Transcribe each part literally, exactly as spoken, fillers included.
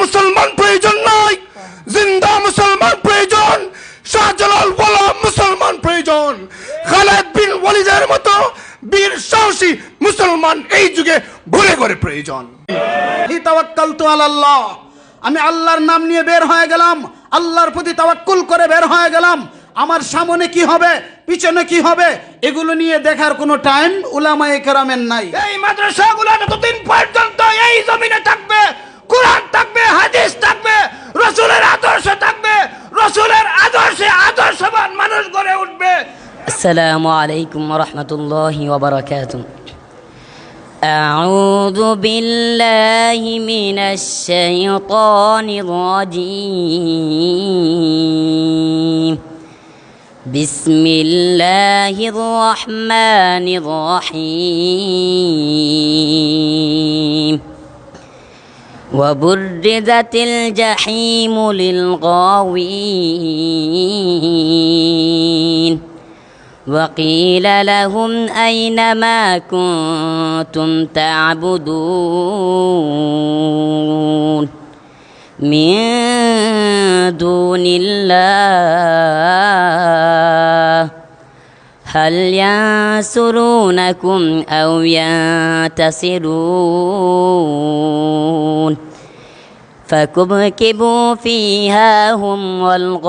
মুসলমান প্রয়োজন নয়, জিন্দা মুসলমান প্রয়োজন, শাহজালাল ওয়ালা মুসলমান প্রয়োজন, খালেদ বিন ওয়ালিদের মতো বীর সাহসী মুসলমান এই যুগে ঘরে ঘরে প্রয়োজন। তাওয়াক্কালতু আলাল্লাহ, আমি আল্লাহর নাম নিয়ে বের হয়ে গেলাম, আল্লাহর প্রতি তাওয়াক্কুল করে বের হয়ে গেলাম। আমার সামনে কি হবে, পিছনে কি হবে, এগুলো নিয়ে দেখার কোনো টাইম উলামায়ে কেরামের নাই। এই মাদ্রাসাগুলো যতদিন পর্যন্ত এই জমিনে থাকবে, কোরআন থাকবে, হাদিস থাকবে, রসুলের আদর্শ থাকবে, রসুলের আদর্শে আদর্শবান মানুষ গড়ে উঠবে। السلام عليكم ورحمة الله وبركاته. أعوذ بالله من الشيطان الرجيم. بسم الله الرحمن الرحيم. وبرزت الجحيم للغاوين. وقيل لهم أين ما كنتم تعبدون من دون الله هل ينصرونكم أو ينتصرون. فكبكبوا فيها هم والغاوون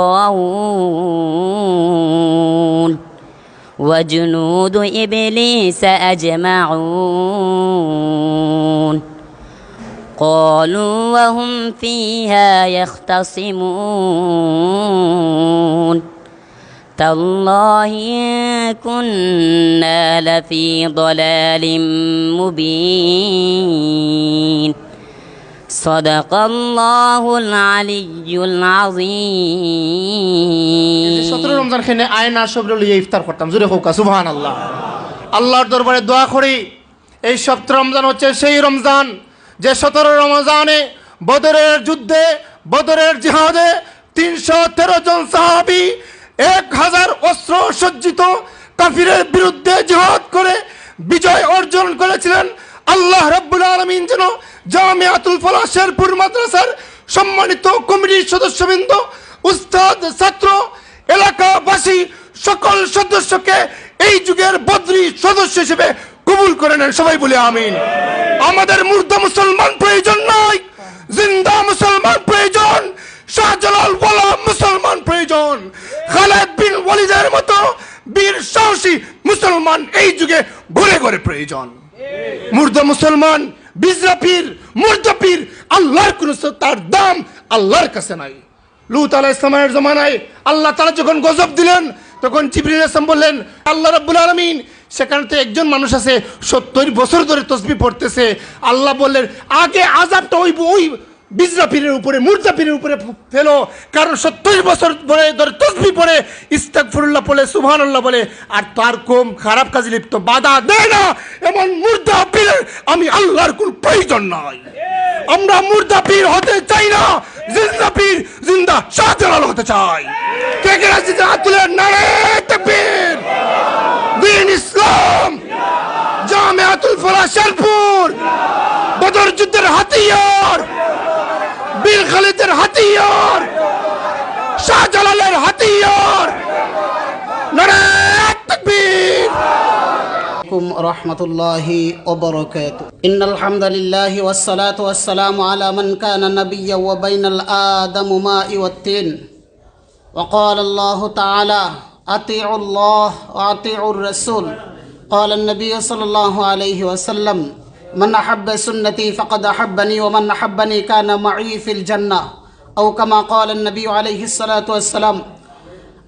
وجنود إبليس أجمعون. قالوا وهم فيها يختصمون. تالله إن كنا لفي ضلال مبين. صدق الله العلي العظيم. এই যে সতেরো রমজান খেনে আয় না সবরে লইয়া ইফতার করতাম, জোরে কউক্কা সুবহানাল্লাহ। আল্লাহর দরবারে দোয়া করি, এই সতেরো রমজান হচ্ছে সেই রমজান, যে সতেরো রমজানে বদরের যুদ্ধে, বদরের জিহাদে তিনশো তেরো জন সাহাবী এক হাজার অস্ত্র সজ্জিত কাফিরের বিরুদ্ধে জিহাদ করে বিজয় অর্জন করেছিলেন। আল্লাহ রাব্বুল আলামিন যেন জামিয়াতুল ফালাহ শেরপুর মাদ্রাসার সম্মানিত কমিটির সদস্যবৃন্দ, উস্তাদ, ছাত্র, এলাকাবাসী, সকল সদস্যকে এই যুগের বদরি সদস্য হিসেবে কবুল করে নেন। সবাই বলি আমিন। আমাদের মুর্দা মুসলমান প্রয়োজন নয়, জিন্দা মুসলমান প্রয়োজন, শাহজালাল ওয়ালা মুসলমান প্রয়োজন, খালেদ বিন ওয়ালিদের মতো বীর সাহসী মুসলমান এই যুগে ঘরে ঘরে প্রয়োজন। মুর্দা মুসলমান, বিজরা পীর, মুর্দা পীর, আল্লাহর কোনো স-, তার দাম আল্লাহর কাছে নাই। লূত আলাইহিস সালামের জমানায় আল্লাহ তাআলা যখন গজব দিলেন, তখন জিবরিল আলাইহিস সালাম বললেন, "আল্লাহ রাব্বুল আলামিন, সেখানে তো একজন মানুষ আছে, সত্তর বছর ধরে তসবিহ পড়তেছে।" আল্লাহ বললেন, "আগে আযাবটা ওই, ওই বিজরা পীরের উপরে, মুর্দা পীরের উপরে ফেলো, কারণ সত্তর বছর ধরে, ধরে তসবিহ পড়ে, ইস্তাগফিরুল্লাহ বলে, সুবহানাল্লাহ বলে, আর তার কওম খারাপ কাজে লিপ্ত, বাধা দেয় না, এমন মুর্দা পীরের আমি আল্লাহর কোনো প্রয়োজন নাই।" আমরা মুর্দা পীর হতে চাই না, জিন্দা পীর, জিন্দা শাহজালাল হতে চাই। কে কে রাজি আছেন, হাত তুলে, নারায়ে তাকবীর। দ্বীন ইসলাম, জামিয়াতুল ফালাহ শেরপুর, বদর যুদ্ধের হাতিয়ার, বীর খালিদের হাতিয়ার, শাহজালালের হাতিয়ার, নারায়ে তাকবীর। عليكم ورحمة الله وبركاته. إن الحمد لله والصلاة والسلام على من كان نبيا وبين الآدم ماء والطين. وقال الله تعالى: أطيعوا الله وأطيعوا الرسول. قال النبي صلى الله عليه وسلم: من أحب سنتي فقد أحبني ومن أحبني كان معي في الجنة. أو كما قال النبي عليه الصلاة والسلام.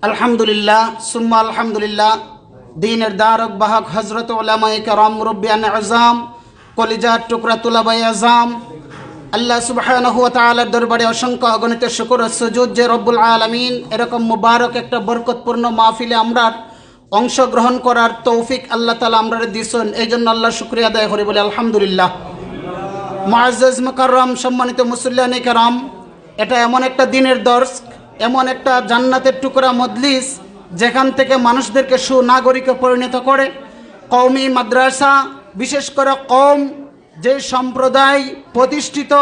আলহামদুলিল্লাহ, সুম্মা আলহামদুলিল্লাহ। দ্বীনের ধারক বাহক হযরত উলামায়ে কেরাম, মুরব্বিয়ানে আযম, কলিজার টুকরা তুলাবায়ে আযম, আল্লাহ সুবহানাহু ওয়া তাআলার দরবারে অসংখ্য অগণিত শুকর ও সুজুদ যে রব্বুল আলামিন এরকম মুবারক একটা বরকতপূর্ণ মাহফিলে আমরার অংশগ্রহণ করার তৌফিক আল্লাহ তাআলা আমরারে দিছইন, এই জন্য আল্লাহর শুকরিয়া আদায় করি, বলি আলহামদুলিল্লাহ। মুআজ্জাজ মুকাররম, সম্মানিত মুসল্লিয়ানে কেরাম, এটা এমন একটা দ্বীনের দর্স, এমন একটা জান্নাতের টুকরা মজলিস, যেখান থেকে মানুষদেরকে সুনাগরিকে পরিণত করে। কওমি মাদ্রাসা, বিশেষ করে কওম যে সম্প্রদায় প্রতিষ্ঠিত,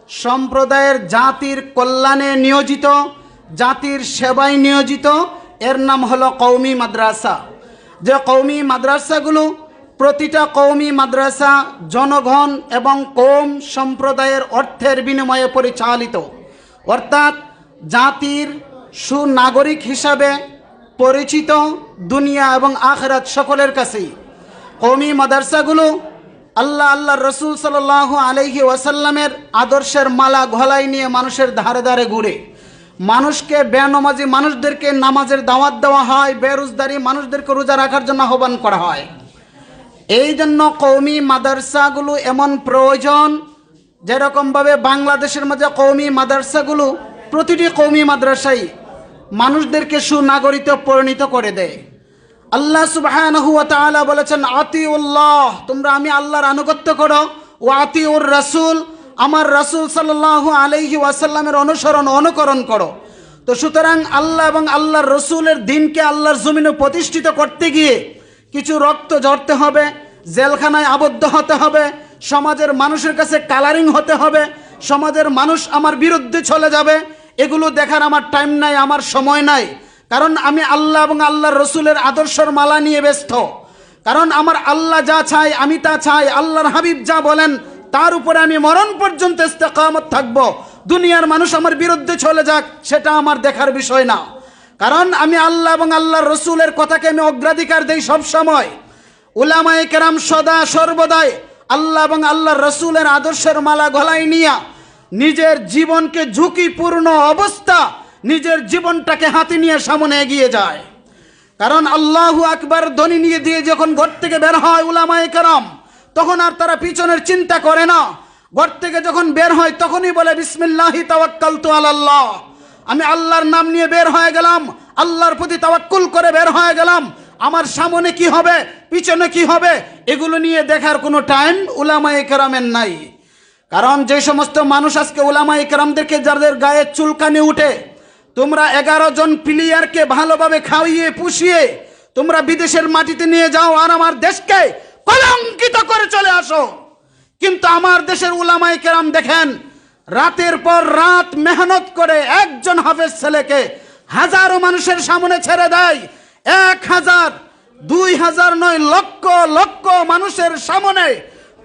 সম্প্রদায়ের, জাতির কল্যাণে নিয়োজিত, জাতির সেবায় নিয়োজিত, এর নাম হলো কওমি মাদ্রাসা। যে কওমি মাদ্রাসাগুলো, প্রতিটা কওমি মাদ্রাসা জনগণ এবং কওম সম্প্রদায়ের অর্থের বিনিময়ে পরিচালিত, অর্থাৎ জাতির সুনাগরিক হিসাবে পরিচিত দুনিয়া এবং আখেরাত সকলের কাছেই। কওমি মাদ্রাসাগুলো আল্লাহ, আল্লাহর রসুল সাল্লাল্লাহু আলাইহি ওয়াসাল্লামের আদর্শের মালা গলায় নিয়ে মানুষের ধারে ধারে ঘুরে। মানুষকে, বেনমাজি মানুষদেরকে নামাজের দাওয়াত দেওয়া হয়, বেরোজদারি মানুষদেরকে রোজা রাখার জন্য আহ্বান করা হয়। এই জন্য কওমি মাদ্রাসাগুলো এমন প্রয়োজন, যেরকমভাবে বাংলাদেশের মাঝে কওমি মাদ্রাসাগুলো, প্রতিটি কওমি মাদ্রাসাই মানুষদেরকে সুনাগরিকে পরিণত করে দেয়। আল্লাহ সুবহানাহু ওয়া তাআলা বলেছেন, "আতিউল্লাহ, তোমরা আমি আল্লাহর আনুগত্য করো, ওয়া আতিউর রাসূল, আমার রাসূল সাল্লাল্লাহু আলাইহি ওয়াসাল্লামের অনুসরণ, অনুকরণ করো।" তো সুতরাং আল্লাহ এবং আল্লাহর রসুলের দ্বীনকে আল্লাহর জমিনে প্রতিষ্ঠিত করতে গিয়ে কিছু রক্ত ঝরতে হবে, জেলখানায় আবদ্ধ হতে হবে, সমাজের মানুষের কাছে কালারিং হতে হবে, সমাজের মানুষ আমার বিরুদ্ধে চলে যাবে। এগুলো দেখার আমার টাইম নাই, আমার সময় নাই, কারণ আমি আল্লাহ এবং আল্লাহর রসুলের আদর্শর মালা নিয়ে ব্যস্ত। কারণ আমার আল্লাহ যা চায়, আমি তা চাই, আল্লাহর হাবিব যা বলেন, তার উপরে আমি মরণ পর্যন্ত ইস্তেকামত থাকব। দুনিয়ার মানুষ আমার বিরুদ্ধে চলে যাক, সেটা আমার দেখার বিষয় না, কারণ আমি আল্লাহ এবং আল্লাহর রসুলের কথাকে আমি অগ্রাধিকার দেই সব সময়। উলামায়ে কেরাম সদা সর্বদাই আল্লাহ এবং আল্লাহর রসুলের আদর্শের মালা গলায় নিয়া নিজের জীবনকে ঝুঁকিপূর্ণ অবস্থা, নিজের জীবনটাকে হাতে নিয়ে সামনে এগিয়ে যায়। কারণ আল্লাহু আকবার ধ্বনি নিয়ে দিয়ে যখন ঘর থেকে বের হয় উলামায়ে কেরাম, তখন আর তারা পিছনের চিন্তা করে না। ঘর থেকে যখন বের হয়, তখনই বলে, "বিসমিল্লাহি তাওয়াক্কালতু আলাল্লাহ।" আমি আল্লাহর নাম নিয়ে বের হয়ে গেলাম, আল্লাহর প্রতি তাওয়াক্কুল করে বের হয়ে গেলাম। আমার সামনে কি হবে, পিছনে কি হবে, এগুলো নিয়ে দেখার কোনো টাইম উলামায়ে কেরামের নাই। কারণ যে সমস্ত মানুষ আজকে উলামায়ে কেরামদেরকে, যাদের গায়ে চুলকানি উঠে, তোমরা এগারো জন প্লেয়ারকে ভালোভাবে খাইয়ে পুষিয়ে তোমরা বিদেশের মাটিতে নিয়ে যাও, আর আমার দেশকে কলঙ্কিত করে চলে আসো। কিন্তু আমার দেশের উলামায়ে কেরাম দেখেন, রাতের পর রাত মেহনত করে একজন হাফেজ ছেলেকে হাজারো মানুষের সামনে ছেড়ে দেয়, এক হাজার, দুই হাজার নয়, লক্ষ লক্ষ মানুষের সামনে,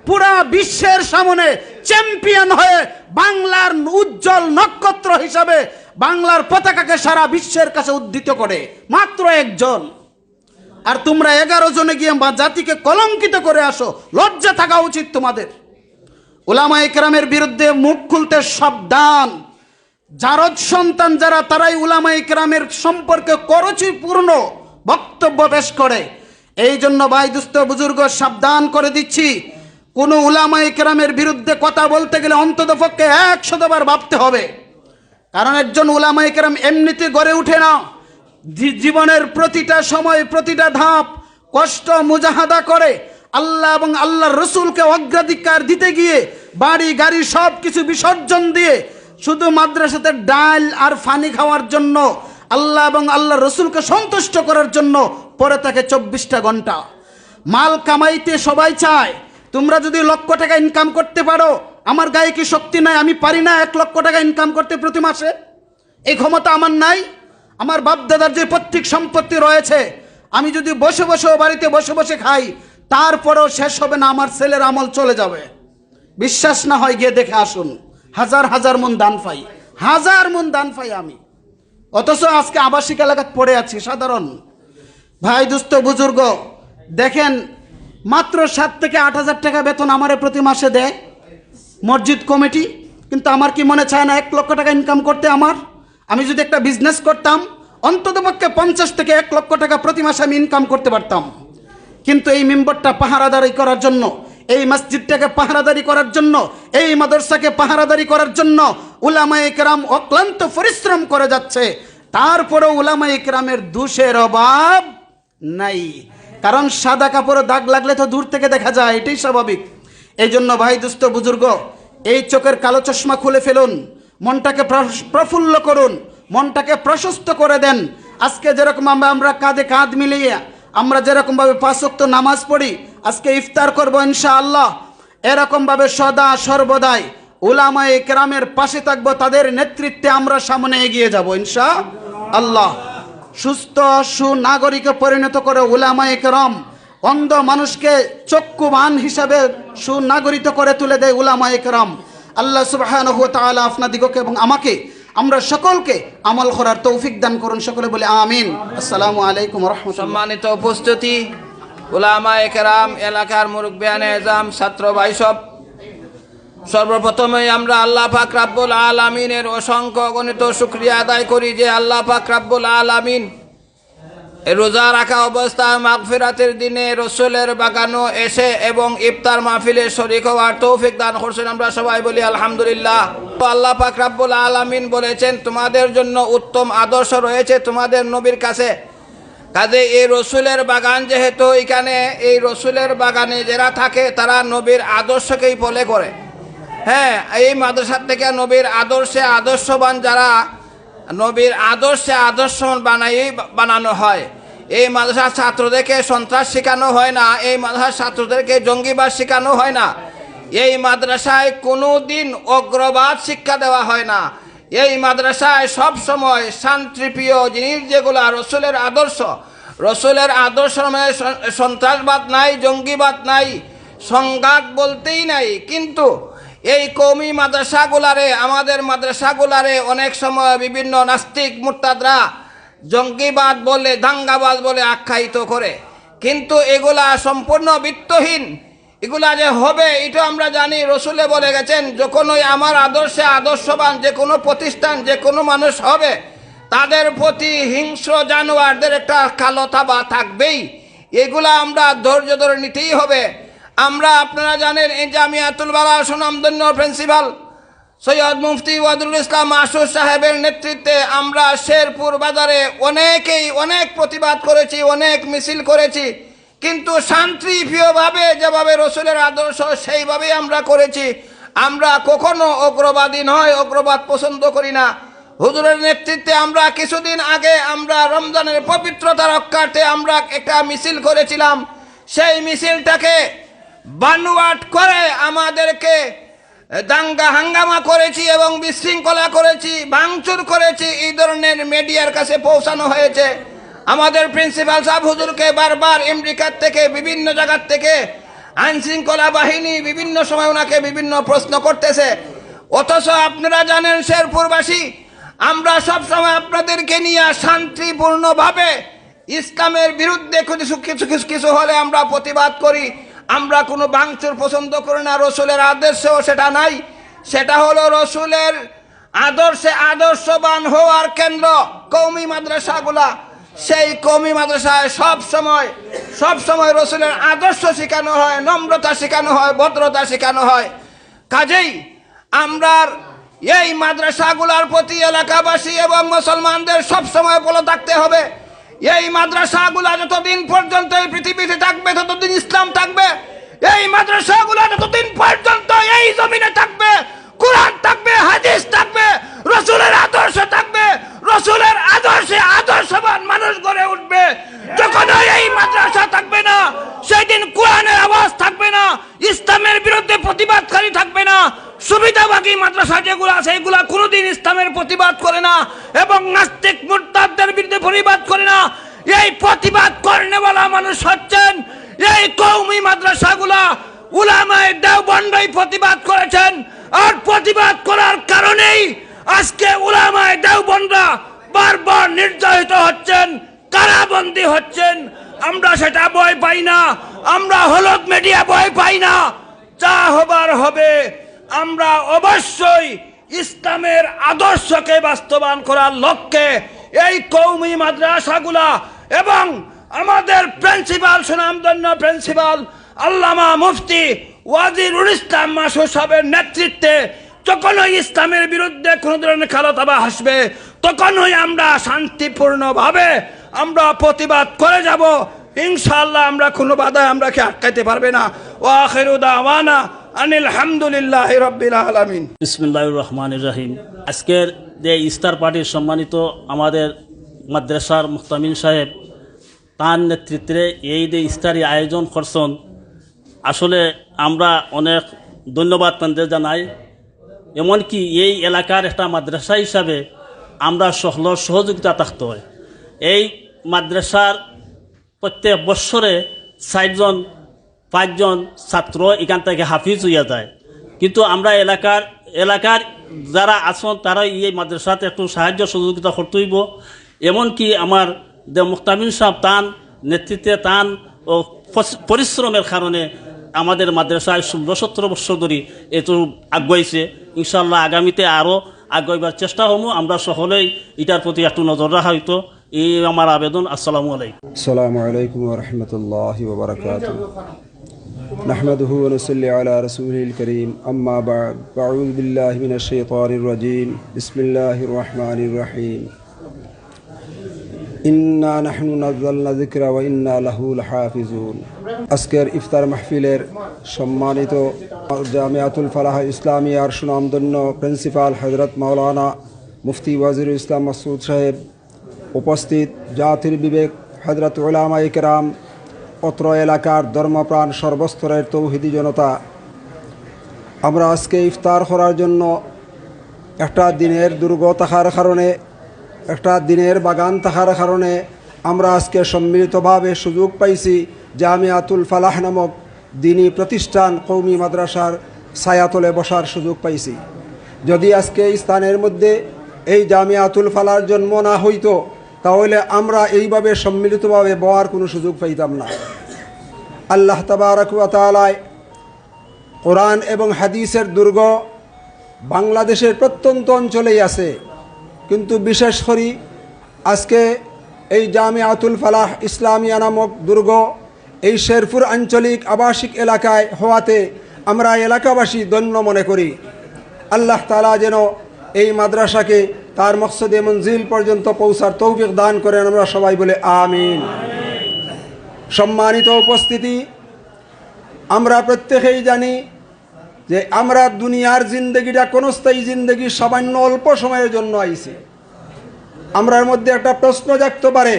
পুরা বিশ্বের সামনে চ্যাম্পিয়ন হয়ে বাংলার উজ্জ্বল নক্ষত্র হিসাবে বাংলার পতাকাকে সারা বিশ্বের কাছে উদ্ধৃত করে মাত্র একজন। আর তোমরা এগারো জনে গিয়ে মা জাতিকে কলঙ্কিত করে আসো, লজ্জা থাকা উচিত তোমাদের। উলামায়ে কেরামের বিরুদ্ধে মুখ খুলতে সাবধান। জারদ সন্তান যারা, তারাই উলামায়ে কেরামের সম্পর্কে কুরুচিপূর্ণ বক্তব্য পেশ করে। এই জন্য ভাই, দোস্ত, বুজুর্গ, সাবধান করে দিচ্ছি, কোনো উলামায়ে কেরামের বিরুদ্ধে কথা বলতে গেলে অন্তত পক্ষে একশত বার ভাবতে হবে। কারণ একজন উলামায়ে কেরাম এমনিতে গড়ে উঠে না। জী-, জীবনের প্রতিটা সময়, প্রতিটা ধাপ কষ্ট মুজাহাদা করে আল্লাহ এবং আল্লাহর রসুলকে অগ্রাধিকার দিতে গিয়ে বাড়ি গাড়ি সব কিছু বিসর্জন দিয়ে শুধু মাদ্রাসাতে ডাল আর পানি খাওয়ার জন্য, আল্লাহ এবং আল্লাহর রসুলকে সন্তুষ্ট করার জন্য পড়ে থাকে চব্বিশটা ঘন্টা। মাল কামাইতে সবাই চায়। তোমরা যদি লক্ষ টাকা ইনকাম করতে পারো, আমার গায়ে কি শক্তি নাই? আমি পারি না এক লক্ষ টাকা ইনকাম করতে প্রতি মাসে? এই ক্ষমতা আমার নাই? আমার বাপ দাদার যে পৈতৃক সম্পত্তি রয়েছে, আমি যদি বসে বসেও বাড়িতে বসে বসে খাই, তারপরেও শেষ হবে না, আমার ছেলের আমল চলে যাবে। বিশ্বাস না হয় গিয়ে দেখে আসুন, হাজার হাজার মন ধান পাই, হাজার মন ধান পাই আমি, অথচ আজকে আবাসিক এলাকাত পড়ে আছি সাধারণ। ভাই, দোস্ত, বুজুর্গ, দেখেন, মাত্র সাত থেকে আট হাজার টাকা বেতন আমারে প্রতি মাসে দেয় মসজিদ কমিটি, কিন্তু আমার কি মনে চায় না এক লক্ষ টাকা ইনকাম করতে আমার? আমি যদি একটা বিজনেস করতাম, অন্তত পক্ষে পঞ্চাশ থেকে এক লক্ষ টাকা প্রতি মাসে আমি ইনকাম করতে পারতাম। কিন্তু এই মিম্বরটা পাহারাদারি করার জন্য, এই মসজিদটাকে পাহারাদারি করার জন্য, এই মাদ্রাসাকে পাহারাদারি করার জন্য উলামায়ে কেরাম অক্লান্ত পরিশ্রম করে যাচ্ছে। তারপরেও উলামায়ে কেরামের দোষের অভাব নাই, কারণ সাদা কাপড়ে দাগ লাগলে তো দূর থেকে দেখা যায়, এটাই স্বাভাবিক। এই জন্য ভাই, দোস্ত, বুজুর্গ, এই চোখের কালো চশমা খুলে ফেলুন, মনটাকে প্র-, প্রফুল্ল করুন, মনটাকে প্রশস্ত করে দেন। আজকে যেরকম আমরা, আমরা কাঁধে কাঁধ মিলিয়ে আমরা যেরকমভাবে পাঁচ ওয়াক্ত নামাজ পড়ি, আজকে ইফতার করব ইনশাআল্লাহ, এরকমভাবে সদা সর্বদাই উলামায়ে কেরামের পাশে থাকবো, তাদের নেতৃত্বে আমরা সামনে এগিয়ে যাব ইনশা আল্লাহ। সুস্থ সুনাগরিকে পরিণত করে উলামায়ে কেরাম অন্ধ মানুষকে চক্ষুবান হিসাবে সুনাগরিত করে তুলে দেয় উলামায়ে কেরাম। আল্লাহ সুবহানাহু ওয়া তাআলা আপনাদিগকে এবং আমাকে, আমরা সকলকে আমল করার তৌফিক দান করুন। সকলে বলে আমিন। আসসালামু আলাইকুম ওয়া রাহমাতুল্লাহ। সম্মানিত উপস্থিতি, উলামায়ে কেরাম, এলাকার মুরব্বিয়ানে এজাম, ছাত্র ভাই সব, সর্বপ্রথমেই আমরা আল্লাহ পাক রাব্বুল আলামিনের অসংখ্য অগণিত শুকরিয়া আদায় করি যে আল্লাহ পাক রাব্বুল আলামিন এই রোজা রাখা অবস্থায় মাগফিরাতের দিনে রসুলের বাগানো এসে এবং ইফতার মাহফিলে শরীক হওয়ার তৌফিক দান করছেন। আমরা সবাই বলি আলহামদুলিল্লাহ। তো আল্লাহ পাক রাব্বুল আলামিন বলেছেন, তোমাদের জন্য উত্তম আদর্শ রয়েছে তোমাদের নবীর কাছে। কাজে এই রসুলের বাগান যেহেতু, এখানে এই রসুলের বাগানে যারা থাকে তারা নবীর আদর্শকেই ফলো করে। হ্যাঁ, এই মাদ্রাসা থেকে নবীর আদর্শে আদর্শবান যারা, নবীর আদর্শে আদর্শবান বানাই, বানানো হয়। এই মাদ্রাসার ছাত্রদেরকে সন্ত্রাস শেখানো হয় না, এই মাদ্রাসার ছাত্রদেরকে জঙ্গিবাদ শেখানো হয় না। এই মাদ্রাসায় কোনো দিন অগ্রবাদ শিক্ষা দেওয়া হয় না। এই মাদ্রাসায় সব সময় শান্তিপ্রিয় জিনিস যেগুলা রসুলের আদর্শ, রসুলের আদর্শ মানে সন-, সন্ত্রাসবাদ নাই, জঙ্গিবাদ নাই, সংঘাত বলতেই নাই। কিন্তু এই কওমি মাদ্রাসাগুলারে, আমাদের মাদ্রাসাগুলারে অনেক সময় বিভিন্ন নাস্তিক মুরতাদরা জঙ্গিবাদ বলে, দাঙ্গাবাজ বলে আখ্যায়িত করে, কিন্তু এগুলা সম্পূর্ণ ভিত্তিহীন। এগুলা যে হবে, এটা আমরা জানি। রসুলে বলে গেছেন, যখনই আমার আদর্শে আদর্শবান যে কোনো প্রতিষ্ঠান, যে কোনো মানুষ হবে, তাদের প্রতি হিংস্র জানোয়ারদের একটা কালো থাবা থাকবেই। এগুলা আমরা ধৈর্য ধরে নিতেই হবে। আমরা, আপনারা জানেন, এই জামিয়াতুল বালাগা সুনামধন্য প্রিন্সিপাল সৈয়দ মুফতি ওয়াদুল ইসলাম মাসুদ সাহেবের নেতৃত্বে আমরা শেরপুর বাজারে অনেকেই অনেক প্রতিবাদ করেছি, অনেক মিছিল করেছি, কিন্তু শান্তিপ্রিয়ভাবে যেভাবে রসুলের আদর্শ সেইভাবেই আমরা করেছি। আমরা কখনো অগ্রবাদী নয়, অগ্রবাদ পছন্দ করি না। হুজুরের নেতৃত্বে আমরা কিছুদিন আগে আমরা রমজানের পবিত্রতা রক্ষার্থে আমরা একটা মিছিল করেছিলাম। সেই মিছিলটাকে বানোয়াট করে আমাদেরকে দাঙ্গা হাঙ্গামা করেছি এবং বিশৃঙ্খলা করেছি, ভাঙচুর করেছি, এই ধরনের মিডিয়ার কাছে পৌঁছানো হয়েছে। আমাদের প্রিন্সিপাল সাহেব হুজুরকে বারবার আমেরিকার থেকে, বিভিন্ন জায়গার থেকে আইনশৃঙ্খলা বাহিনী বিভিন্ন সময় ওনাকে বিভিন্ন প্রশ্ন করতেছে। অথচ আপনারা জানেন, শেরপুরবাসী, আমরা সব সময় আপনাদেরকে নিয়ে শান্তিপূর্ণভাবে ইসলামের বিরুদ্ধে কিছু, কিছু, কিছু, কিছু হলে আমরা প্রতিবাদ করি। আমরা কোনো ভাঙচুর পছন্দ করি না, রসুলের আদর্শেও সেটা নাই। সেটা হলো রসুলের আদর্শে আদর্শবান হওয়ার কেন্দ্র কওমি মাদ্রাসাগুলা। সেই কওমি মাদ্রাসায় সব সময়, সব সময় রসুলের আদর্শ শেখানো হয়, নম্রতা শেখানো হয়, ভদ্রতা শেখানো হয়। কাজেই আমরার এই মাদ্রাসাগুলার প্রতি এলাকাবাসী এবং মুসলমানদের সব সময় ভালো থাকতে হবে। এই মাদ্রাসাগুলা যতদিন পর্যন্ত এই পৃথিবীতে থাকবে, ততদিন ইসলাম থাকবে। এই মাদ্রাসাগুলা যতদিন পর্যন্ত এই জমিনে থাকবে, কোরআন থাকবে, হাদিস থাকবে, রসুলের আদর্শ থাকবে, রসুলের আদর্শে আদর্শবান মানুষ গড়ে উঠবে। যখন এই মাদ্রাসা থাকবে না, সেই দিন কোরআনের আওয়াজ থাকবে না, ইসলামের বিরুদ্ধে প্রতিবাদকারী থাকবে না। সুবিধাবাদী মাদ্রাসা যেগুলো আছে, এগুলা কোনোদিন ইসলামের প্রতিবাদ করে না এবং নাস্তিক মুরতাদদের বিরুদ্ধে প্রতিবাদ করে না। এই প্রতিবাদ করনেওয়ালা মানুষ হচ্ছেন এই কওমি মাদ্রাসাগুলা। উলামায়ে দেওবন্দই প্রতিবাদ করেছেন, আর প্রতিবাদ করার কারণেই আজকে উলামায়ে দেওবন্দরা বারবার নির্যাতিত হচ্ছেন, কারাবন্দী হচ্ছেন। আমরা সেটা ভয় পাই না, আমরা হলুদ মিডিয়া ভয় পাই না। যা হবার হবে, আমরা অবশ্যই ইসলামের আদর্শকে বাস্তবায়ন করার লক্ষ্যে এই কওমি মাদ্রাসাগুলা এবং আমাদের প্রিন্সিপাল, সুনামধন্য প্রিন্সিপাল আল্লামা মুফতি ওয়াজিরুল ইসলাম মাসুদ সাহেবের নেতৃত্বে যখনই ইসলামের বিরুদ্ধে কোনো ধরনের কালো থাবা আসবে, তখনই আমরা শান্তিপূর্ণভাবে আমরা প্রতিবাদ করে যাব। ইনশাআল্লাহ, আমরা কোনো বাধায় আমরাকে আটকাইতে পারবে না। ওয়া আখিরু দাওয়ানা আনিল হামদুলিল্লাহি রাব্বিল আলামিন। বিসমিল্লাহির রহমানির রহিম। আজকের যে ইফতার পার্টির সম্মানিত আমাদের মাদ্রাসার মুহতামিম সাহেব, তার নেতৃত্বে এই যে ইফতারি আয়োজন করছেন, আসলে আমরা অনেক ধন্যবাদ তাদের জানাই। এমনকি এই এলাকার একটা মাদ্রাসা হিসাবে আমরা সকলর সহযোগিতা থাকতে হয়। এই মাদ্রাসার প্রত্যেক বৎসরে চারজন পাঁচজন ছাত্র এখান থেকে হাফিজ হইয়া যায়, কিন্তু আমরা এলাকার এলাকার যারা আছেন তারা এই মাদ্রাসাতে একটু সাহায্য সহযোগিতা করতে হইব। এমনকি আমার যে মুক্তামিন সাহেব তান নেতৃত্বে তান ও পরিশ্রমের কারণে আমাদের মাদ্রাসায় ষোলো সতেরো বছর ধরে এত আগুয়াইছে। ইনশাআল্লাহ আগামীতে আরও আগুয়াইবার চেষ্টা হমু। আমরা সকলেই এটার প্রতি একটু নজর রাখা হইতো, এই আমার আবেদন। আসসালামু আলাইকুম। السلام عليكم ورحمة الله وبركاته. نحمده ونصلي على رسوله الكريم. أما بعد، فأعوذ بالله من الشيطان الرجيم. بسم الله الرحمن الرحيم. إنا نحن نزلنا الذكر وإنا له لحافظون. আজকের ইফতার মাহফিলের সম্মানিত জামিয়াতুল ফালাহ ইসলামিয়ার সুনামধন্য প্রিন্সিপাল হযরত মাওলানা মুফতি ওয়াজিরুল ইসলাম মাসউদ সাহেব, উপস্থিত জাতির বিবেক হযরত উলামায়ে কেরাম, অত্র এলাকার ধর্মপ্রাণ সর্বস্তরের তৌহিদি জনতা, আমরা আজকে ইফতার করার জন্য একটা দিনের দুর্গ থাকার কারণে, একটা দিনের বাগান থাকার কারণে আমরা আজকে সম্মিলিতভাবে সুযোগ পাইছি জামিয়াতুল ফালাহ নামক দিনী প্রতিষ্ঠান কওমি মাদ্রাসার ছায়াতলে বসার সুযোগ পাইছি। যদি আজকে এই স্থানের মধ্যে এই জামিয়াতুল ফালাহর জন্ম না হইতো, তাহলে আমরা এইভাবে সম্মিলিতভাবে বওয়ার কোনো সুযোগ পাইতাম না। আল্লাহ তাবারাক ওয়া তাআলায় কোরআন এবং হাদিসের দুর্গ বাংলাদেশের প্রত্যন্ত অঞ্চলেই আছে, কিন্তু বিশেষ করি আজকে এই জামিয়াতুল ফালাহ ইসলামিয়া নামক দুর্গ এই শেরপুর আঞ্চলিক আবাসিক এলাকায় হওয়াতে আমরা এলাকাবাসী ধন্য মনে করি। আল্লাহ তাআলা যেন এই মাদ্রাসাকে তার মকসদে মঞ্জিল পর্যন্ত পৌঁছার তৌফিক দান করেন, আমরা সবাই বলে আমিন। সম্মানিত উপস্থিতি, আমরা প্রত্যেকেই জানি যে আমরা দুনিয়ার জিন্দেগিটা ক্ষণস্থায়ী জিন্দেগি, সামান্য অল্প সময়ের জন্য আইছি। আমরার মধ্যে একটা প্রশ্ন জাগতে পারে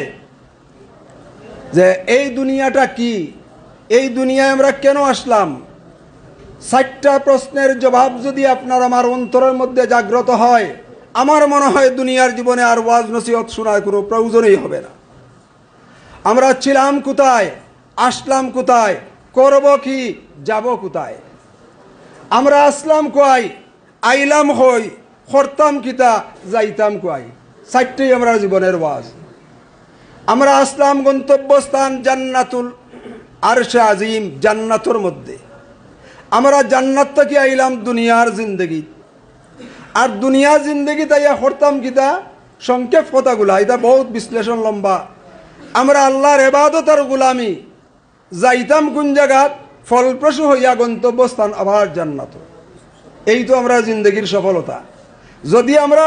যে এই দুনিয়াটা কি, এই দুনিয়ায় আমরা কেন আসলাম? চারটা প্রশ্নের জবাব যদি আপনার আমার অন্তরের মধ্যে জাগ্রত হয়, আমার মনে হয় দুনিয়ার জীবনে আর ওয়াজ নসিহত শোনার কোনো প্রয়োজনই হবে না। আমরা ছিলাম কোথায়, আসলাম কোথায়, করব কি, যাব কোথায়? আমরা আসলাম কই, আইলাম কই, করতাম কিতা, যাইতাম কই? চারটেই আমরা জীবনের ওয়াজ। আমরা আসলাম গন্তব্যস্থান জান্নাতুল আরশে আজিম, জান্নাতর মধ্যে। আমরা জান্নাত থাকি আইলাম দুনিয়ার জিন্দেগি। আর দুনিয়া জিন্দেগিত আইয়া করতাম কিতা? সংক্ষেপ কথাগুলা, এটা বহুত বিশ্লেষণ লম্বা। আমরা আল্লাহর ইবাদত আর গোলামি, যাইতাম কোন জাগাত? ফলপ্রসূ হইয়া গন্তব্যস্থান আবার জান্নাত। এই তো আমরা জিন্দেগির সফলতা। যদি আমরা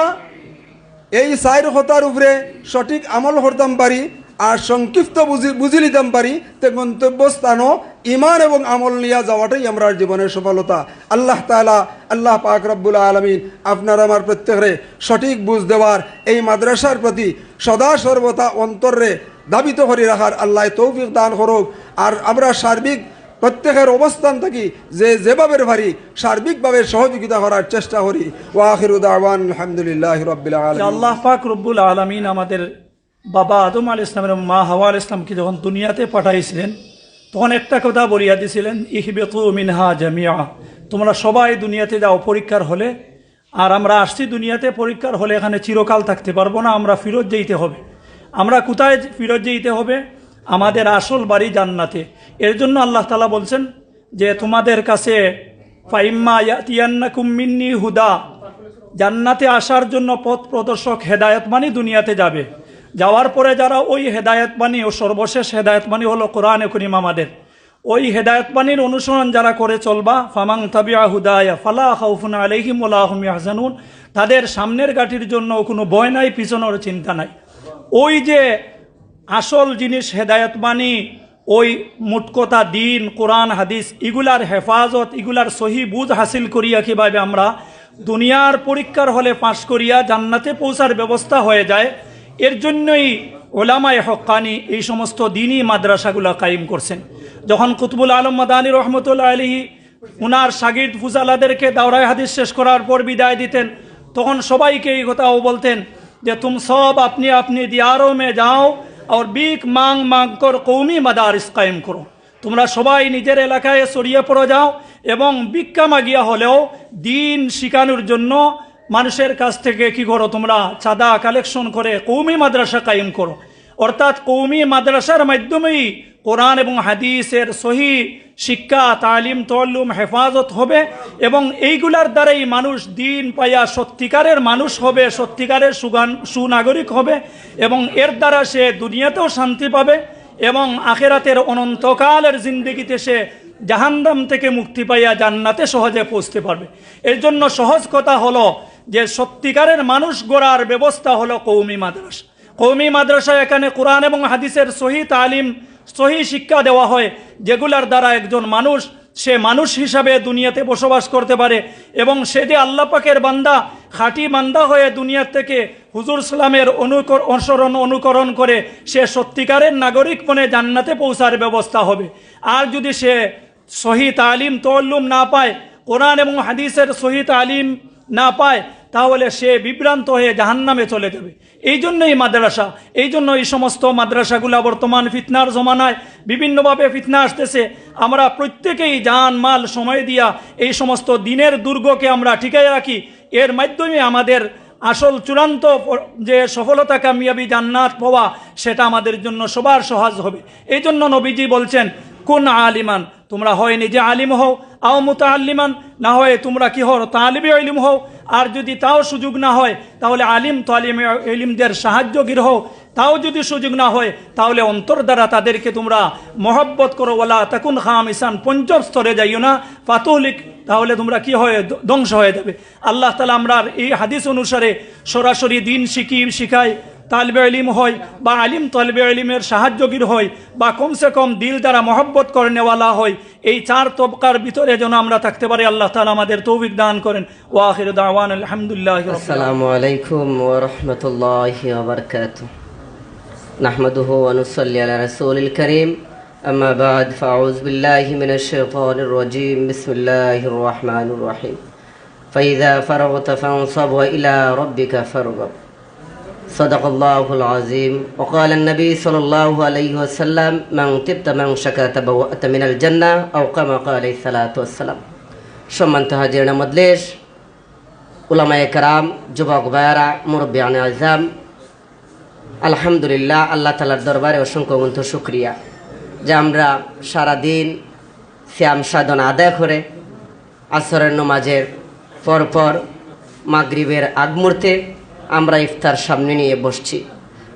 এই চাইর কথার উপরে সঠিক আমল করতাম পারি আর সংক্ষিপ্ত বুঝি, বুঝি নিতাম পারি, তে গন্তব্যস্থানও ইমান এবং আমল নিয়া যাওয়াটাই আমরার জীবনের সফলতা। আল্লাহ তাআলা, আল্লাহ পাক রব্বুল আলামিন আপনার আমার প্রত্যেকরে সঠিক বুঝ দেওয়ার, এই মাদ্রাসার প্রতি সদা সর্বদা অন্তররে ধাবিত করি রাখার আল্লাহ তৌফিক দান করুক। আর আমরা সার্বিক প্রত্যেকের অবস্থান থাকি যে যেভাবে পারি সার্বিকভাবে সহযোগিতা করার চেষ্টা করি। ওয়া আখিরু দাওয়ান আলহামদুলিল্লাহি রাব্বিল আলামিন। আল্লাহ পাক রব্বুল আলামিন আমাদের বাবা আদম আলাইহিস সালাম এবং মা হাওয়া আলাইহিস সালামকে যখন দুনিয়াতে পাঠাইছিলেন, তখন একটা কথা বলিয়া দিছিলেন, "ইহবিতু মিনহা জামিআ, তোমরা সবাই দুনিয়াতে যাও পরীক্ষার হলে।" আর আমরা আসছি দুনিয়াতে পরীক্ষার হলে, এখানে চিরকাল থাকতে পারবো না, আমরা ফিরত যেতে হবে। আমরা কোথায় ফিরত যেতে হবে? আমাদের আসল বাড়ি জান্নাতে। এর জন্য আল্লাহ তাআলা বলছেন যে, "তোমাদের কাছে ফাইম্মা ইয়াতিয়ান্নাকুম মিন্নি হুদা, জান্নাতে আসার জন্য পথ প্রদর্শক হেদায়েতবাণী দুনিয়াতে যাবে। যাওয়ার পরে যারা ওই হেদায়েতবাণী, ও সর্বশেষ হেদায়েতবাণী হলো কোরআনে করিম আমাদের, ওই হেদায়েতবাণীর অনুসরণ যারা করে চলবা, ফামান তাবিআ হুদায়া ফালা খাউফুন আলাইহিম ওয়ালা হুম ইয়াহজানুন, তাদের সামনের গাঠির জন্য কোনো ভয় নাই, পিছনের চিন্তা নাই।" ওই যে আসল জিনিস হেদায়েতবাণী, ওই মোট কথা দিন, কোরআন, হাদিস, ইগুলার হেফাজত, ইগুলার সহি বুঝ হাসিল করিয়া কিভাবে আমরা দুনিয়ার পরীক্ষার হলে পাশ করিয়া জান্নাতে পৌঁছার ব্যবস্থা হয়ে যায়, এর জন্যই ওলামায়ে হক্কানি এই সমস্ত দিনই মাদ্রাসাগুলা কায়েম করছেন। যখন কুতুবুল আলম মাদানী রহমতুল্লাহ আলাইহি উনার শাগির্দ ফুজালাদেরকে দাওরায়ে হাদিস শেষ করার পর বিদায় দিতেন, তখন সবাইকে এই কথাও বলতেন যে, "তুম সব আপনি আপনি দিয়ারো মে যাও, আর ভিক মাং মাং কর কওমি মাদারিস কায়েম করো।" তোমরা সবাই নিজের এলাকায় ছড়িয়ে পড়ে যাও এবং ভিক্ষা মাগিয়া হলেও দিন শিখানোর জন্য মানুষের কাছ থেকে কি করো, তোমরা চাঁদা কালেকশন করে কওমি মাদ্রাসা কায়েম করো। অর্থাৎ কওমি মাদ্রাসার মাধ্যমেই কোরআন এবং হাদিসের সহি শিক্ষা, তালিম, তল্লুম, হেফাজত হবে এবং এইগুলার দ্বারাই মানুষ দিন পাইয়া সত্যিকারের মানুষ হবে, সত্যিকারের সুগান-, সুনাগরিক হবে এবং এর দ্বারা সে দুনিয়াতেও শান্তি পাবে এবং আখেরাতের অনন্তকালের জিন্দেগিতে সে জাহান্নাম থেকে মুক্তি পাইয়া জান্নাতে সহজে পৌঁছতে পারবে। এর জন্য সহজ কথা হলো যে সত্যিকারের মানুষ গড়ার ব্যবস্থা হলো কওমি মাদ্রাসা। কওমি মাদ্রাসা, এখানে কোরআন এবং হাদিসের সহি তালিম, সহি শিক্ষা দেওয়া হয়, যেগুলার দ্বারা একজন মানুষ সে মানুষ হিসাবে দুনিয়াতে বসবাস করতে পারে এবং সে যে আল্লাহ পাকের বান্দা, খাঁটি বান্দা হয়ে দুনিয়া থেকে হুজুর সাল্লামের অনুকর-, অনুসরণ অনুকরণ করে সে সত্যিকারের নাগরিক বনে জান্নাতে পৌঁছার ব্যবস্থা হবে। আর যদি সে সহি তালিম তল্লুম না পায়, কোরআন এবং হাদিসের সহি তালিম না পায়, তাহলে সে বিভ্রান্ত হয়ে জাহান্নামে চলে যাবে। এই জন্যই মাদ্রাসা, এই জন্য এই সমস্ত মাদ্রাসাগুলা বর্তমান ফিতনার জমানায় বিভিন্নভাবে ফিতনা আসতেছে। আমরা প্রত্যেকেই জান মাল সময় দিয়া এই সমস্ত দিনের দুর্গকে আমরা টিকায় রাখি। এর মাধ্যমে আমাদের আসল চূড়ান্ত ফ-, যে সফলতা, কামিয়াবি, জান্নাত পাওয়া, সেটা আমাদের জন্য সবার সহজ হবে। এই জন্য নবীজি বলছেন, "কুন আলিমান", তোমরা হয় নিজে আলিম হও, "আও মুতাআল্লিমান", না হয় তোমরা কি হও, তালিবে ইলম হও। আর যদি তাও সুযোগ না হয়, তাহলে আলিম তালিবে ইলমদের সাহায্যগির হও। তাও যদি সুযোগ না হয়, তাহলে অন্তর দ্বারা তাদেরকে তোমরা মহব্বত করো। "ওয়ালা তাকুন খামিসান", পঞ্চম স্তরে যাইও না, "ফাতুহলিক", তাহলে তোমরা কি হয়, ধ্ব-, ধ্বংস হয়ে যাবে। আল্লাহ তাআলা আমরার এই হাদিস অনুসারে সরাসরি দিন শিখি, শিখাই, তালিবে ইলম হয় বা আলিম তালিবে ইলমের সাহায্যগির হয় বা কমসে কম দিল দ্বারা মহব্বত করনেওয়ালা হয়, এই চার তবকার ভিতরে যেন আমরা থাকতে পারি। আল্লাহ তাআলা আমাদের তৌফিক দান করেন। ওয়া আখিরু দাওয়ানা আলহামদুলিল্লাহি রাব্বিল আলামিন। আসসালামু আলাইকুম ওয়া রাহমাতুল্লাহি ওয়া বারাকাতুহু। নাহমাদুহু ওয়া নুসাল্লি আলা রাসূলিল কারীম। আম্মা বাদ, ফাআউযু বিল্লাহি মিনাশ শাইতানির রাজীম। বিসমিল্লাহির রহমানির রহিম। فإذا فرغت فانصب وإلى ربك فارغب. صدق الله العظيم. وقال النبي صلى الله عليه وسلم: من طبت منشك تبوأت من الجنة، أو كما قال عليه الصلاة والسلام. সম্মানিত হাজিরিন মজলিস, উলামায়ে কেরাম, যুবক ভাইয়েরা, মুরব্বিয়ানে আজম, আলহামদুলিল্লাহ, আল্লাহ তাআলার দরবারে অসংখ্য অগণিত শুকরিয়া যে আমরা সারাদিন সিয়াম সাধনা আদায় করে আসরের নমাজের পরপর মাগরিবের আগ মুহূর্তে আমরা ইফতার সামনে নিয়ে বসছি।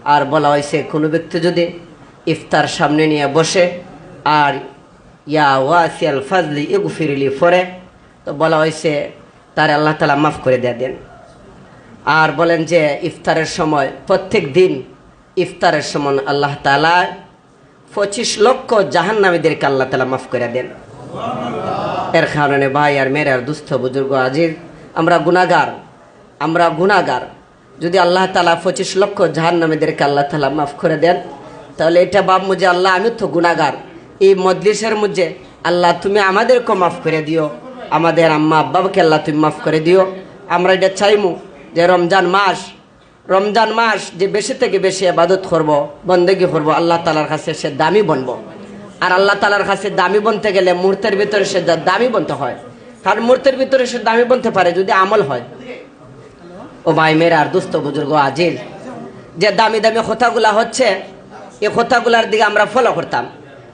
আর বলা হয়েছে, কোনো ব্যক্তি যদি ইফতার সামনে নিয়ে বসে আর "ইয়া ওয়াসিআল ফাজলি ইগফিরলি" পড়ে, তো বলা হয়েছে, তারে আল্লাহ তাআলা মাফ করে দিয়ে দেন। আর বলেন যে ইফতারের সময়, প্রত্যেক দিন ইফতারের সময় আল্লাহ তাআলা পঁচিশ লক্ষ জাহান্নামীদেরকে আল্লাহ তাআলা মাফ করে দেন। এর কারণে ভাই আর মেরে আর দুস্থ বুজুর্গ আজিজ, আমরা গুনাহগার, আমরা গুনাহগার। যদি আল্লাহ তাআলা পঁচিশ লক্ষ জাহান্নামীদেরকে আল্লাহ তাআলা মাফ করে দেন, তাহলে এটা ভাবমু যে, "আল্লাহ, আমি তো গুনাহগার, এই মজলিসের মধ্যে আল্লাহ তুমি আমাদেরকে মাফ করে দিও, আমাদের আম্মা আব্বাকে আল্লাহ তুমি মাফ করে দিও।" আমরা এটা চাইমু যে রমজান মাস, রমজান মাস যে বেশি থেকে বেশি ইবাদত করব, বন্দেগী করব, আল্লাহ তাআলার কাছে সে দামি বনব। আর আল্লাহ তাআলার কাছে দামি বনতে গেলে মুহূর্তের ভিতরে সে দা-, দামি বনতে হয়, কারণ মুহূর্তের ভিতরে সে দামি বনতে পারে যদি আমল হয়। ও ভাই মেরে আর দুস্থ বুজুর্গ আজিজ, যে দামি দামি কথাগুলা হচ্ছে, এই কথাগুলার দিকে আমরা ফলো করতাম,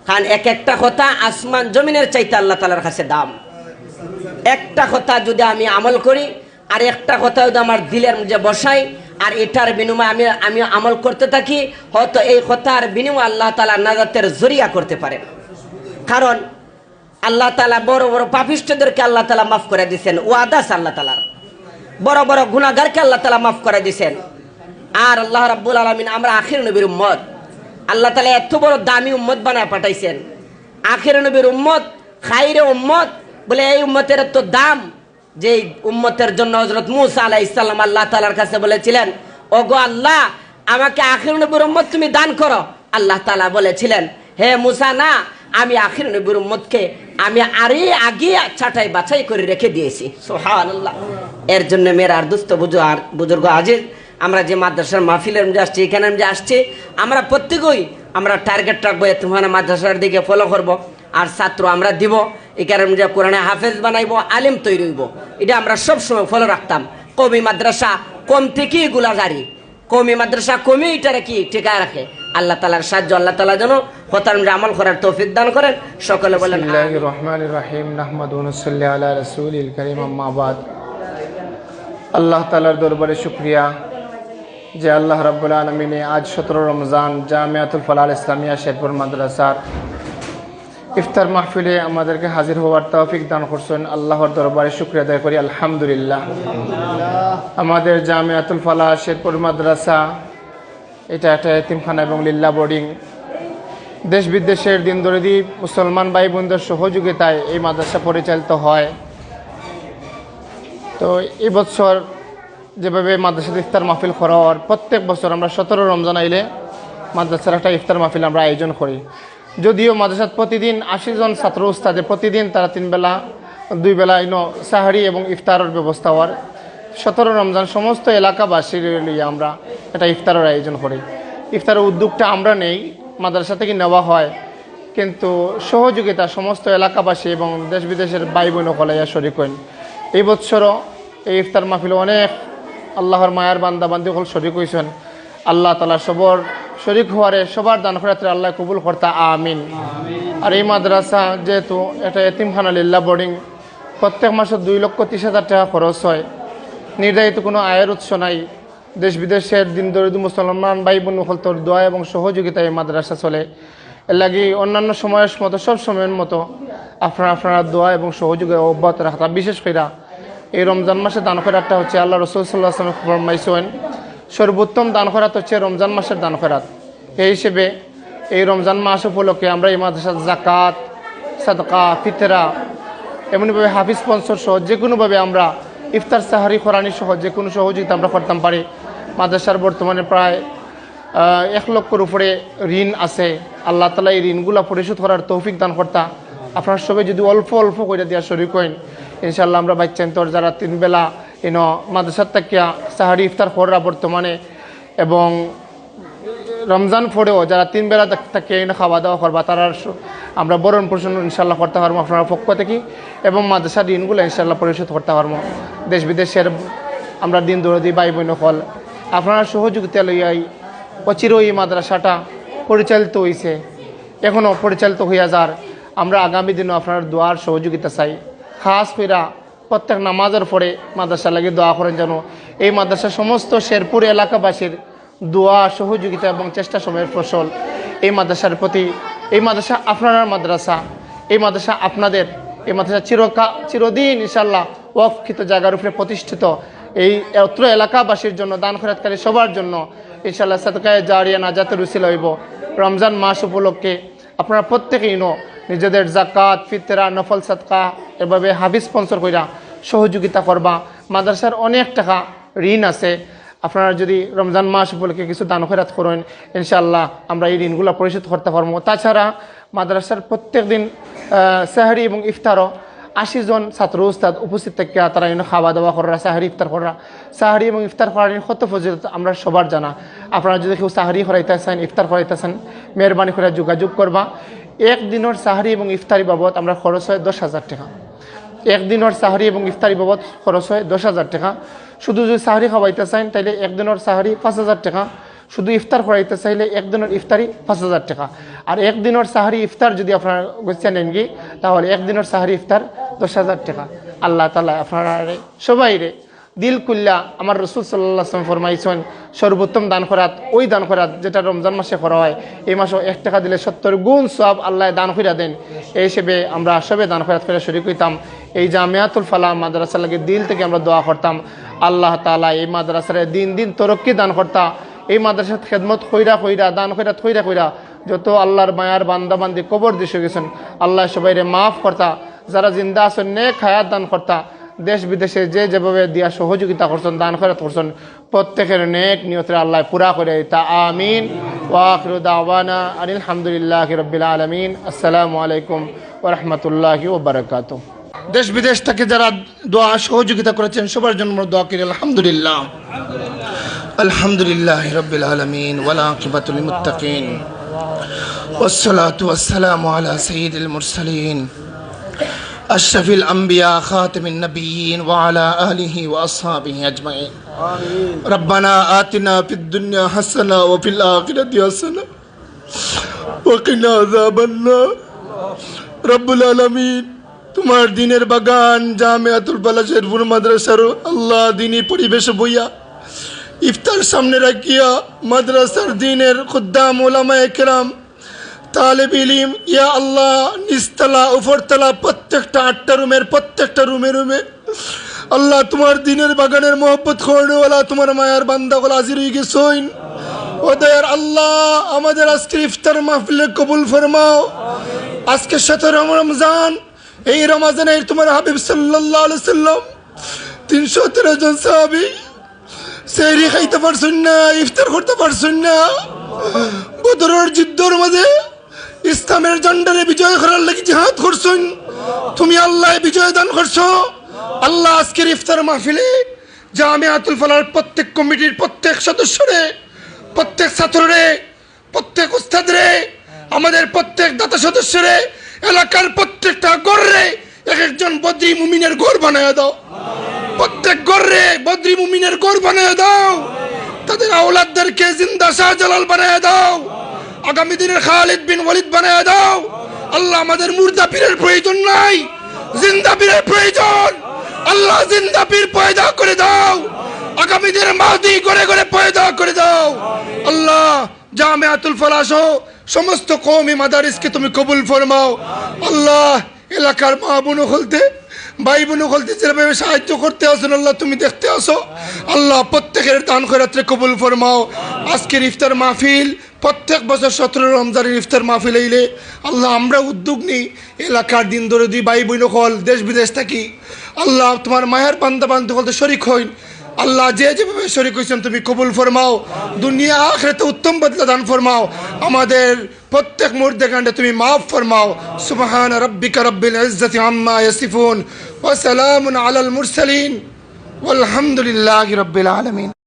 কারণ এক একটা কথা আসমান জমিনের চাইতে আল্লাহ তাআলার কাছে দাম। একটা কথা যদি আমি আমল করি, আর একটা কথা যদি আমার দিলের মধ্যে বসাই, আর এটার বিনিময়ে আমি, আমি আমল করতে থাকি, হয়তো এই কথার বিনিময়ে আল্লাহ তাআলা নাজাতের জরিয়া করতে পারেন। কারণ আল্লাহ তাআলা বড় বড় পাপিষ্ঠদেরকে আল্লাহ তাআলা মাফ করে দিয়েছেন, ওয়াদা আছে আল্লাহ তাআলার। বড় বড় গুনাহগারকে আল্লাহ তাআলা মাফ করে দিয়েছেন। আর আল্লাহ রাব্বুল আলামিন, আমরা আখির নবীর উম্মত, আল্লাহ তাআলা এত বড় দামি উম্মত বানায় পাঠাইছেন। আখির নবীর উম্মত, খাইরে উম্মত, বলে এই উম্মতের এত দাম, যে উম্মতের জন্য হযরত মুসা আলাইহিস সালাম আল্লাহ তাআলার কাছে বলেছিলেন, "ওগো আল্লাহ, আমাকে আখির নবীর উম্মত তুমি দান করো।" আল্লাহ তাআলা বলেছিলেন, "হে মুসা, না, আমি আখির নবীর উম্মতকে আমি আরে আগে ছাটাই বাছাই করে রেখে দিয়েছি। সুবহানাল্লাহ। এর জন্য মেরার দুস্ত বুজু আর বুজুর্গ আজিজ, আমরা যে মাদ্রাসার মাহফিলের মধ্যে আসছি, এখানে যে আসছি, আমরা প্রত্যেকেই আমরা টার্গেট রাখবো এতিমখানা মাদ্রাসার দিকে ফলো করব। আর ছাত্র আমরা দিব, এখানে যে কোরআনে হাফেজ বানাইবো, আলিম তৈরি হইব। এটা আমরা সব সময় ফলো রাখতাম। কওমি মাদ্রাসা কম থেকে এগুলা জারি, কওমি মাদ্রাসা কমে এটারে কি টিকায় রাখে। আল্লাহ তাআলার সাহায্য, আল্লাহ তাআলা যেন কথার অনুযায়ী আমল করার তৌফিক দান করেন। সকলে বলেন, বিসমিল্লাহির রহমানির রহিম। নাহমাদুহু ওয়া নুসাল্লি আলা রাসূলিল কারীম, আম্মা বাদ। আল্লাহ তাআলার দরবারে শুকরিয়া যে আল্লাহ রাব্বুল আলামিনে আজ সতেরো রমজান জামিয়াতুল ফালাহ ইসলামিয়া শেরপুর মাদ্রাসার ইফতার মাহফিলে আমাদেরকে হাজির হওয়ার তৌফিক দান করছেন। আল্লাহর দরবারে শুকরিয়া আদায় করি, আলহামদুলিল্লাহ। আমাদের জামিয়াতুল ফালাহ শেরপুর মাদ্রাসা, এটা একটা এতিমখানা এবং লিল্লা বোর্ডিং। দেশ বিদেশের দিন দরদি মুসলমান ভাই বোনদের সহযোগিতায় এই মাদ্রাসা পরিচালিত হয়। তো এই বছর যেভাবে মাদ্রাসাত ইফতার মাহফিল করা হয়, প্রত্যেক বছর আমরা সতেরো রমজান আইলে মাদ্রাসার একটা ইফতার মাহফিল আমরা আয়োজন করি। যদিও মাদ্রাসাত প্রতিদিন আশি জন ছাত্র উস্তাদে প্রতিদিন তারা তিন বেলা, দুই বেলা ইনো সাহারি এবং ইফতারের ব্যবস্থা হয়। সতেরো রমজান সমস্ত এলাকাবাসী লইয়া আমরা একটা ইফতারের আয়োজন করি। ইফতারের উদ্যোগটা আমরা নেই, মাদ্রাসা থেকে নেওয়া হয়, কিন্তু সহযোগিতা সমস্ত এলাকাবাসী এবং দেশ বিদেশের ভাই বোন সকলে ইয়া শরিক হইন। এই বছরও এই ইফতার মাহফিল অনেক আল্লাহর মায়ার বান্দা বান্দি সকল শরিক হইছেন। আল্লাহ তাআলা সবর শরিক হওয়ারে সবার দান খয়রাতরে আল্লাহ কবুল করতা, আমিন। আর এই মাদ্রাসা যেহেতু একটা এতিমখানা লিল্লা বোর্ডিং, প্রত্যেক মাসে দুই লক্ষ তিরিশ হাজার টাকা খরচ হয়। নির্ধারিত কোনো আয়ের উৎস নাই। দেশ বিদেশের দিন দরদি মুসলমান ভাই বোন সকলতর দোয়া এবং সহযোগিতায় এই মাদ্রাসা চলে। এর লাগি অন্যান্য সময়ের মতো, সব সময়ের মতো আপনারা আপনারা দোয়া এবং সহযোগিতা অব্যাহত রাখতা। বিশেষ কইরা এই রমজান মাসে দান খয়রাতটা হচ্ছে আল্লাহ রসুল সাল্লাল্লাহু আলাইহি ওয়াসাল্লাম ফরমাইছেন, সর্বোত্তম দান খয়রাত হচ্ছে রমজান মাসের দান খয়রাত। এই হিসেবে এই রমজান মাস উপলক্ষে আমরা এই মাদ্রাসাত জাকাত, সাদকা, ফিতরা, এমনিভাবে হাফিজ স্পন্সর সহ যে কোনোভাবে আমরা ইফতার সাহারি করানি সহ যে কোনো সহযোগিতা আমরা করতাম পারি। মাদ্রাসার বর্তমানে প্রায় আহ, এক লক্ষর উপরে ঋণ আছে। আল্লাহ তাআলা এই ঋণগুলা পরিশোধ করার তৌফিক দান করতা। আপনারা সবাই যদি অল্প অল্প কইরা দিয়া শরিক হইন, ইনশাআল্লাহ আমরা বাচ্চাইন্তর যারা তিন বেলা ইনো মাদ্রাসাত থাকিয়া সাহারি ইফতার কররা বর্তমানে, এবং রমজান পরেও যারা তিন বেলা থাক-, থাকিয়া ইনো খাওয়া দাওয়া করবা, তারার স-, আমরা ভরণ পোষণ ইনশাআল্লাহ করতা পারমু আপনারার পক্ষ থাকি, এবং মাদ্রাসার ঋণগুলা ইনশাআল্লাহ পরিশোধ করতা পারমু। দেশ বিদেশের আমরা দিন দরদি ভাই বোন সকল আপনারার সহযোগিতা লইয়াই অচিরেই এই মাদ্রাসাটা পরিচালিত হইছে, এখনো পরিচালিত হইয়া যার। আমরা আগামী দিনও আপনারার দোয়ার সহযোগিতা চাই। খাস কইরা প্রত্যেক নামাজের পরে মাদ্রাসার লাগি দোয়া করেন, যেন এই মাদ্রাসা সমস্ত শেরপুর এলাকাবাসীর দোয়া, সহযোগিতা এবং চেষ্টা সময়ের ফসল এই মাদ্রাসার প্রতি, এই মাদ্রাসা আপনারার মাদ্রাসা, এই মাদ্রাসা আপনাদের, এই মাদ্রাসা চিরকা-, চিরদিন ইনশাআল্লাহ ওয়াকফকৃত জায়গার উপরে প্রতিষ্ঠিত। এই অত্র এলাকাবাসীর জন্য, দান খয়রাতকারী সবার জন্য ইনশাআল্লাহ সাদকায়ে জারিয়া নাজাতের উসিলা হইব। রমজান মাস উপলক্ষে আপনারা প্রত্যেকেই ইনো নিজেদের জাকাত, ফিতরা, নফল সাদকা, এভাবে হাফিজ স্পন্সর কইরা সহযোগিতা করবা। মাদ্রাসার অনেক টাকা ঋণ আছে, আপনারা যদি রমজান মাস উপলক্ষে কিছু দান খয়রাত করেন, ইনশাআল্লাহ আমরা এই ঋণগুলা পরিশোধ করতা পারমু। তাছাড়া মাদ্রাসার প্রত্যেক দিন, আহ, সাহারি এবং ইফতারও আশি জন ছাত্র উস্তাদ উপস্থিত থাকিয়া তারা ইনো খাওয়া দাওয়া কররা, সাহারি ইফতার কররা। সাহারি এবং ইফতার করার কত ফজিলত আমরা সবার জানা। আপনারা যদি কেউ সাহারি করাইতা চাইন, ইফতার করাইতা চাইন, মেহেরবানি কইরা যোগাযোগ করবা। এক দিনর সাহারি এবং ইফতারি বাবদ আমরা খরচ হয় দশ হাজার টাকা। এক দিনর সাহারি এবং ইফতারি বাবদ খরচ হয় দশ হাজার টাকা। শুধু যদি সাহারি খাওয়াইতা চাইন, তাইলে এক দিনর সাহারি পাঁচ হাজার টাকা। শুধু ইফতার করাইতা চাইলে এক দিনর ইফতারি পাঁচ হাজার টাকা। আর এক দিনর সাহারি ইফতার যদি আপনারা গচ্ছা নেনগি, তাহলে এক দিনর সাহারি ইফতার দশ হাজার টাকা। আল্লাহ তাআলা আপনারা সবাইরে দিল খুল্লা, আমার রসুল সাল্লাল্লাহু আলাইহি ওয়াসাল্লাম ফরমাইছেন, সর্বোত্তম দান খয়রাত ওই দান খয়রাত যেটা রমজান মাসে করা হয়। এই মাসে এক টাকা দিলে সত্তর গুণ সওয়াব আল্লাহ দান কইরা দেন। এই হিসেবে আমরা সবে দান খয়রাত কইরা শরিক হইতাম। এই জামিয়াতুল ফালাহ মাদ্রাসার লাগি দিল থেকে আমরা দোয়া করতাম, আল্লাহ তাআলা এই মাদ্রাসারে দিন দিন তরক্কি দান করতা। এই মাদ্রাসাত খেদমত কইরা কইরা, দান খয়রাত কইরা কইরা যত আল্লাহর মায়ার বান্দা বান্দি কবর দিশে গেছেন, আল্লাহ সবাইরে মাফ করতা। যারা জিন্দা আছেন, নেক হায়াত দান করতা। দেশ বিদেশে যে যেভাবে দিয়া সহযোগিতা করছেন, দান খয়রাত করছেন, প্রত্যেকের নেক নিয়তরে আল্লাহ পুরা কইরা দিতা। আমিন। ওয়া আখিরু দাওয়ানা আনিল হামদুলিল্লাহি রাব্বিল আলামিন। আসসালামু আলাইকুম ওয়া রাহমাতুল্লাহি ওয়া বারাকাতুহু। দেশ বিদেশ থেকে যারা দোয়া সহযোগিতা করেছেন, সবার জন্য আমরা দোয়া করি। আলহামদুলিল্লাহ, আলহামদুলিল্লাহি রাব্বিল আলামিন, ওয়াল আকিবাতু লিল মুত্তাকিন, ওয়াসসালাতু ওয়াসসালামু আলা সাইয়্যিদিল মুরসালিন, আশরাফিল আম্বিয়া, খাতামিন নাবিয়্যিন, ওয়া আলা আলিহি ওয়া আসহাবিহি আজমাইন। রব্বানা আতিনা ফিদ দুনিয়া হাসানা ওয়া ফিল আখিরাতি হাসানা ওয়া কিনা আযাবান নার। রব্বুল আলামিন, তোমার দ্বীনের বাগান জামিয়াতুল ফালাহ শেরপুর মাদ্রাসার আল্লাহ দ্বীনি পরিবেশ বইয়া, ইফতার সামনে রাখিয়া, মাদ্রাসার দ্বীনের খুদ্দাম, ওলামায়ে কেরাম, তালেব ইলিম, ইয়া আল্লাহ, নিচতলা, উপরতলা, প্রত্যেকটা আটটা রুমের প্রত্যেকটা রুমে রুমে আল্লাহ, তোমার দ্বীনের বাগানের মহব্বত করনেওয়ালা তোমার মায়ার বান্দা অকল হাজির অইগেছইন। ও দয়ার আল্লাহ, আমাদের আজকের ইফতার মাহফিলে কবুল ফরমাও। আজকে সতেরো রমজান, এই রমজানে তোমার হাবিব সাল্লাল্লাহু আলাইহি সাল্লাম তিনশো তেরো জন সাহাবী সেহরি খাইতা পারছইন না, ইফতার করতা পারছইন না। বদরর যুদ্ধর মাঝে ইসলামের ঝান্ডারে বিজয় করার লাগি জিহাদ করছইন, তুমি আল্লাহ বিজয় দান করছো। আল্লাহ, আজকের ইফতার মাহফিলে জামিয়াতুল ফালাহর প্রত্যেক কমিটির প্রত্যেক সদস্যরে, প্রত্যেক ছাত্ররে, প্রত্যেক উস্তাদরে, আমাদের প্রত্যেক দাতা সদস্যরে, এলাকার প্রত্যেকটা ঘররে এক একজন বদরি মুমিনের ঘর বানায়া দাও। প্রত্যেক ঘররে বদরি মুমিনের ঘর বানায়া দাও। তাদের আওলাদদেরকে জিন্দা শাহজালাল বানায়া দাও। আগামী দিনের খালিদ বিন ওয়ালিদ বানায়া দাও। আল্লাহ, আমাদের মুর্দা পীরের প্রয়োজন নাই, জিন্দা পীরের প্রয়োজন। আল্লাহ, জিন্দা পীর পয়দা করে দাও। আগামী দিনের মাহদি ঘরে ঘরে পয়দা করে দাও। আল্লাহ, জামিয়াতুল ফালাহ সহ সমস্ত কওমি মাদারিসকে তুমি কবুল ফরমাও। আল্লাহ, এলাকার মা বোন অকলতে, ভাই বোন অকলতে যেভাবে সাহায্য করতে আছইন, আল্লাহ, তুমি দেখতে আছো। আল্লাহ, প্রত্যেকের দান খয়রাতরে কবুল ফরমাও। আজকের ইফতার মাহফিল, প্রত্যেক বছর সতেরো রমজানের ইফতার মাহফিল অইলে, আল্লাহ, আমরা উদ্যোগ নেই, এলাকার দিন দরদি ভাই বোন অকল দেশ বিদেশ থাকি, আল্লাহ, তোমার মায়ার বান্দা বান্দি অকলতে শরিক অইন। আল্লাহ, যে যেভাবে শরিক অইছইন, তুমি কবুল ফরমাও। দুনিয়া আখিরাতে উত্তম বদলা দান ফরমাও। আমাদের প্রত্যেক মুর্দেগানরে তুমি মাফ ফরমাও। সুবহান রাব্বিকা রাব্বিল ইজ্জাতি আম্মা ইয়াসিফুন, ওয়া সালামুন আলাল মুরসালিন, ওয়াল হামদুলিল্লাহি রাব্বিল আলামিন।